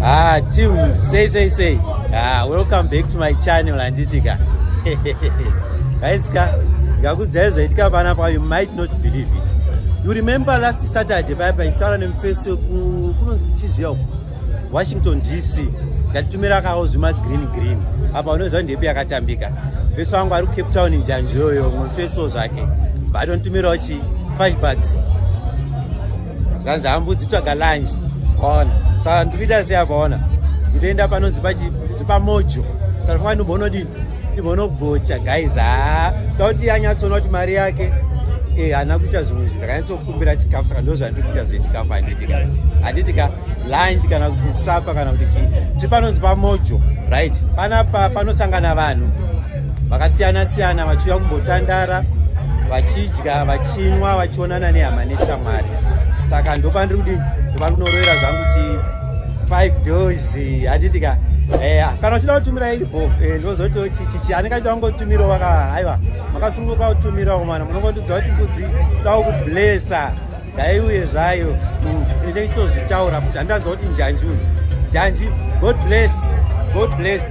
Ah, team, say, say, say. Ah, welcome back to my channel, handiti ka. Guys, ka, ngakudzai zvaitika panapa, you might not believe it. You remember last Saturday, paya paichitaura nemufesi kunonzi kuchiziya uku, Washington DC, ngatitumira kawo zvima green green. Apa unoziva ndepi yakatambika. Mufesi wangu ari kuCape Town njanji yoyo, mufesiwo zvake. But unotumirawo chi $5. Zvanzi hambudzi tsvaga lunch. Ona. Saka ndikuita sei apa ona? Ndinoenda panonzi pachi paMojo. Saka ndofana ndimbonodini? Ndimbonogocha guys. Ah, takuti yanyatsoona kuti mari yake haana kuita zvimwe zvinhu. Ndakanyatsokumbira chikafu, saka ndozvandiri kuita zvechikafu, handiti ka? Handiti ka? Lunch kana kuti supper kana kuti chii. Tiri panonzi paMojo, right? Panapa panosangana vanhu vakasiyana siyana vachiuya kumbotandara, vachidya, vachinwa, vachionana nehama neshamwari. Saka ndopandiri kudini? Ndopandinorovera zvangu chi $5, handiti ka? Kana uchida kutumira iripo, ndozoti chichi anenge achida kungotumirawo vaka haiwa makasununguka kutumirawo mana munongondudza kuti mbudzi dawo kublessa ngaiuye zvayo. Ndinechitozvitaura futi handanzwa kuti njanji uyu njanji. God bless, God bless.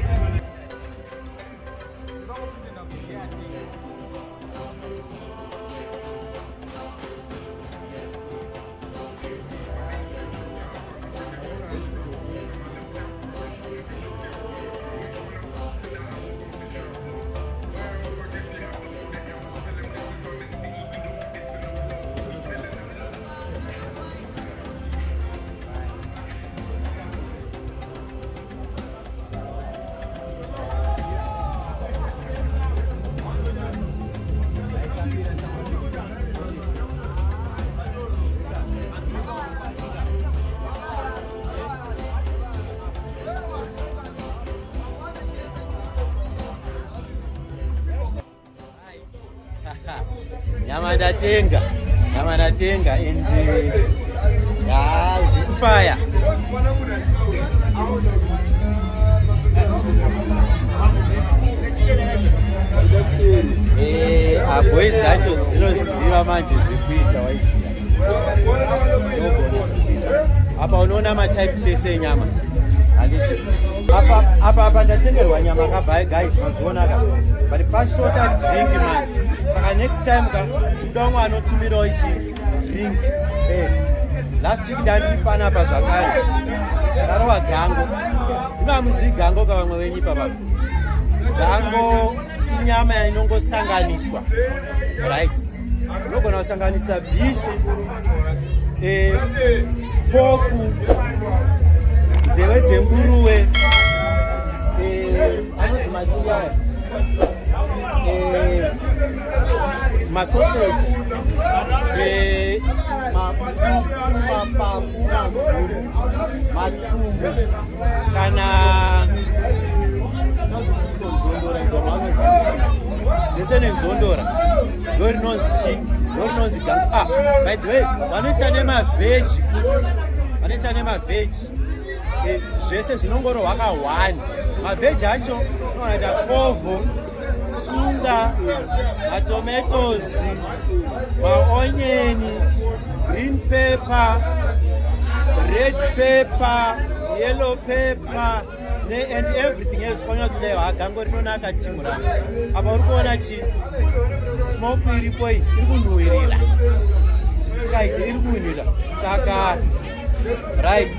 Nyama ndatenga, nyama ndatenga and zvikufaya. Boys dzacho dzinoziva manje zvekuita, waiziva apa unoona matypes ese enyama, handiti? Apa apa ndatengerwa nyama kabhai guys, mazviona ka? But pashota drink manje, saka next time ka ndikuda umwe anotumirawo ichi drink. Last week ndandiri panapa zvakare, ndakarova gango. Imamuzivi gango ka vamwe venyu ipapa? Gango inyama inongosanganiswa, right? Unogona kusanganisa beef, pork, nzeve dzenguruwe, anonzi machiyaya, masoseji, mafufu, mapapu, maguru, matumbu, kana nzondora, zvese nenzondora, ndo rinonzi chi, ndo rinonzi gango. Ah, by the way, vanoisa nemavheji futi, vanoisa nemavheji, zvese zvinongorohwa ka1. Mavheji acho unoita kovho, tsunga, matomatoes, maonyeni, green pepper, red pepper, yellow pepper and everything else. Kwanyatsodaio hagango rinonaka timu rangu. Apa uri kuona chi smoke iripo iyi, iri kunhuhwirira zvisingaite, iri kunhuhwirira. Saka right,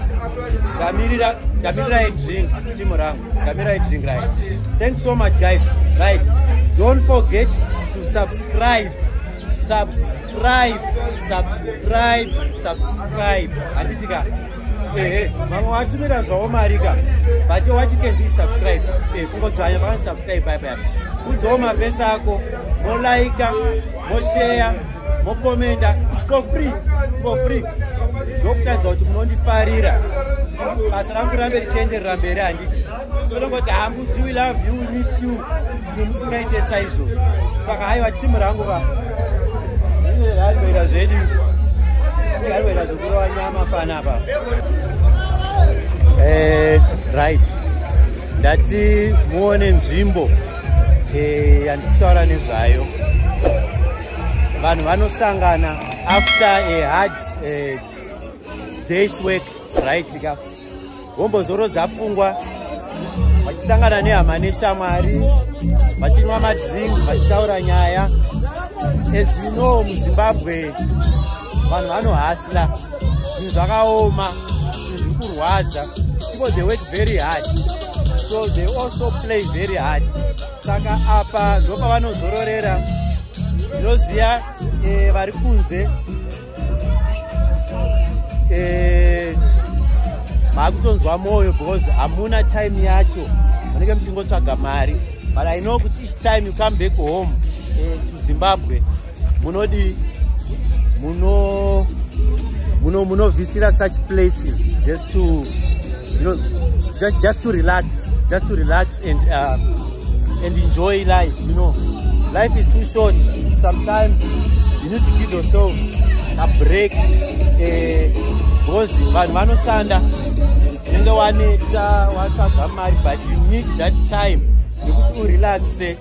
ndamirira, ndamirirai drink timu rangu, ndamirirai drink, right? Thanks so much guys, right? Don't forget to subscribe, subscribe, subscribe, subscribe, handiti ka? Ehe, vamwe vatumira zvavo mari ka, but what you can do is subscribe. Kungodzvanya pakani subscribe paya paya, udzawo mavhesi ako, molaika, moshare, mokomenda. It's for free, for free. Ndokutaridza kuti munondifarira, basa rangu rambe richienderera mberi, handiti? Tonongoti hambudzi, we love you, we miss you, imi musingaite saizvozvo. Saka haiwa timu rangu va rarinoita zvedu, rarinoita zvekurova nyama panapa. Right, ndati muone nzvimbo yandikutaura nezvayo. Vanhu vanosangana after a hard day's work, right ka? Vombozorodza pfungwa, vachisangana nehama neshamwari, vachinwa madrinks, vachitaura nyaya. As you know, muZimbabwe vanhu vanohustler, zvinhu zvakaoma, zvinhu zviri kurwadza. People, they work very hard, so they also play very hard. Saka apa ndopavanozororera. Ndinoziva vari kunze maakutonzwa mwoyo because hamuna time yacho, munenge muchingotsvaga mari. But I know kuti each time you come back home to Zimbabwe, munodi munovhistira such places just to just to relax, just to relax and enjoy life. Life is too short. Sometimes you need to give yourself a break, because vanhu vanoshanda, unenge waneta, watsvaga mari, but you need that time yekuti urelaxe,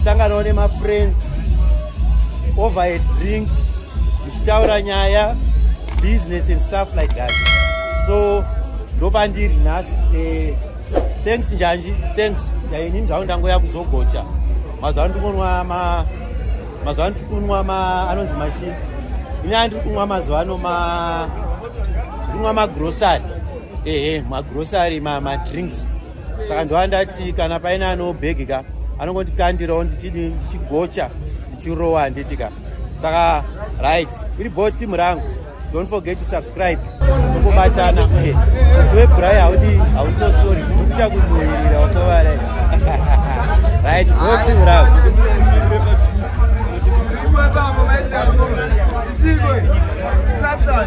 sanganawo nemafriends over a drink, muchitaura nyaya, business and stuff like that. So ndopandiri nhasi. Thanks Njanji, thanks. Inini zvangu ndangoya kuzogocha. Mazuva ano ndikunwa mazuva ano ndiri kunwa anonzi machii? Ini ndiri kunwa mazuva ano ndikunwa magrosari, ehe, magrosari madrinks. Saka ndova ndati kana paine anobhegi ka, anongondikandirawo ndichidi, ndichigocha, ndichirowa, handiti ka? Saka right, iri bo timu rangu. Don't forget to subscribe. Tokubatana musi webraai. Haudi hautosori ukuita kunhuhwirira wakovara. Right, go timu rangu. Satan.